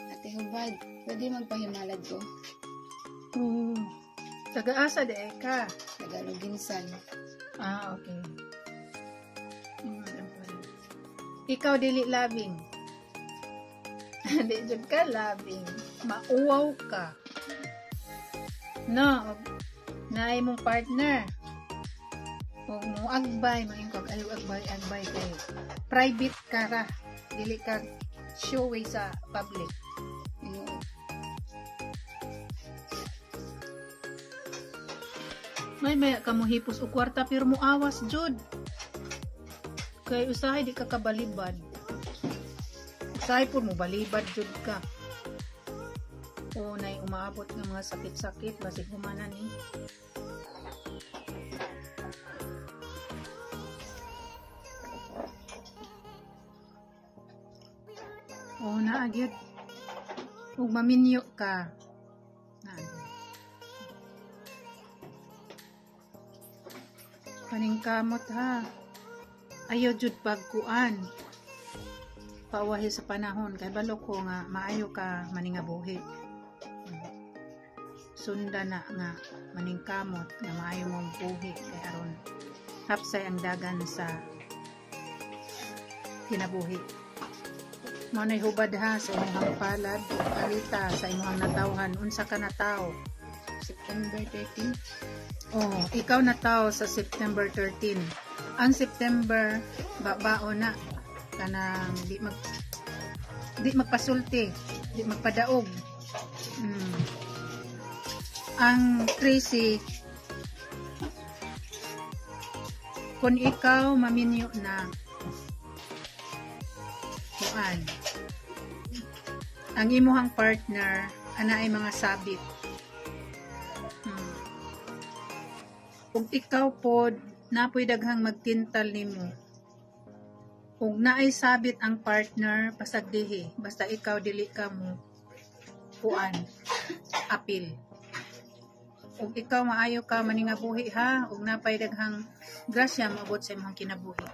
Ate Hubad, pwede magpahimalad ko? Oo. Taga-asa de ka? Tagalog ginsan. Ah, okay. Ingon ang pala. Ikaw dili labing. Di jud ka labing. Mauwaw ka. No, naay mong partner. Ug mo agbay, moingon kag ayaw agbay, agbay kay private ka ra. Dili ka showy sa public. Ingon. May maya ka mo hipos og kwarta pero moawas jud. Kay usahay di ka kabalibad. Usahay pud mo balibad jud ka. O nay umaabot nga mga sakit-sakit basig humana ni. O naa gyud. Ug maminyo ka. Naa gyud. Paningkamot ha. Ayaw jud pagkuan. Pauwahi sa panahon kay balo ko nga maayo ka maningabuhi. Sunda na nga maningkamot nga maayo mong buhi kay aron hapsay ang dagan sa kinabuhi. Mao nay hubad ha sa imong palad, palita sa imong natawhan, unsa ka natawo? September 13. Oh, ikaw natawo sa September 13. Ang September babao na kanang di magpasulti, di magpadaog. Ang 13, kung ikaw maminyo na kuan, ang imuhang partner ana ay mga sabit. Ug ikaw pod napoy daghang magtintal nimo. Ug naay sabit ang partner, pasagdihi basta ikaw dili ka mo kuan apil. Ug ikaw maayo ka maningabuhi ha, ug napay daghang grasya moabot sa imong kinabuhi.